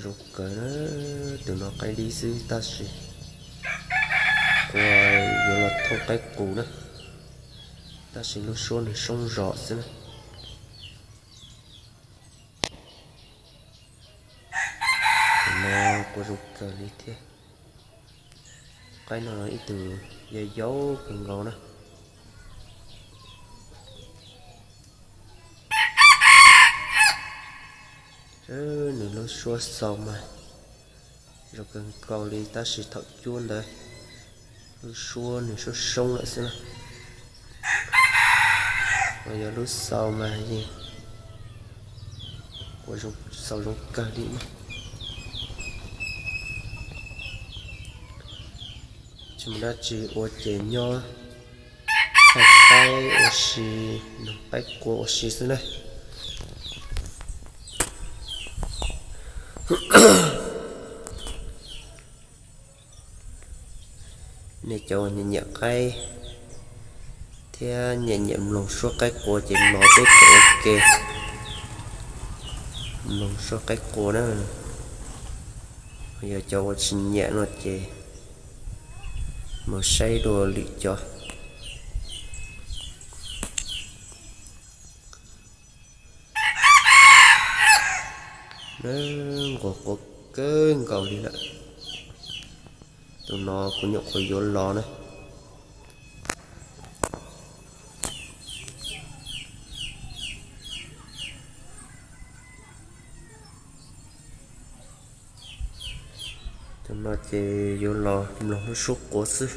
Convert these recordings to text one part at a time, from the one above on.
Zoo kawg na, tus no qaib dib xwb tab sis kuv yuav los thooj qaib qus na, tab sis lub suab nws soob zog xwb na. Tus no kuj zoo kawg li thiab. Qaib no ib tug yau yau kawg nkaus na. Nws lub suab xaus mas zoo kawg nkaus li tab sis thaum cuab ntawd lub suab nws soob soob lawm xwb na. Mas yog lub xaus mas yeej ua xaus zoo kawg li na. Tsis muaj dab tsi ua ces nyob thaij qaib ua si, nug qaib qua ua si xwb na. Nej cov uas nyiam nyiam qaib thiab nyiam nyiam mloog suab qaib qua ces los peb tau ua ke mloog suab qaib qua na. Yog cov uas tsis nyiam no ces mus saib dua lwm cov. Nquag qua kawg nkaus li lawm. Tus no kuv nyuam qhuav yuav los na. Tus no ces yuav los mloog lub suab qua xwb.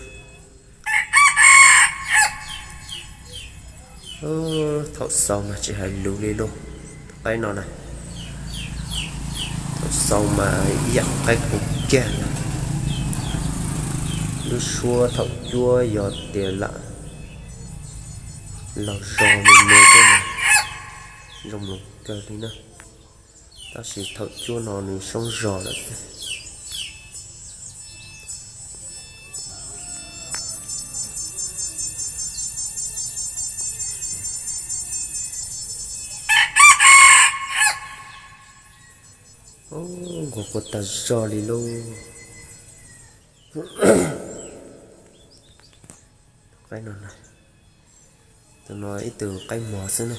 Thaum xaus mas tsis hais lus li lauj. Qaib no na, thaum xaus mas ib yam qaib qus kiag na. Lub suab thaum cuab yog tias lam laug zog me me thiab mas zoo mloog kawg li na. Tab sis thaum cuab no nws soob zog lawm. Nquag qua tag zog li lauj. Qaib no, tus no ib tug qaib mos xwb na.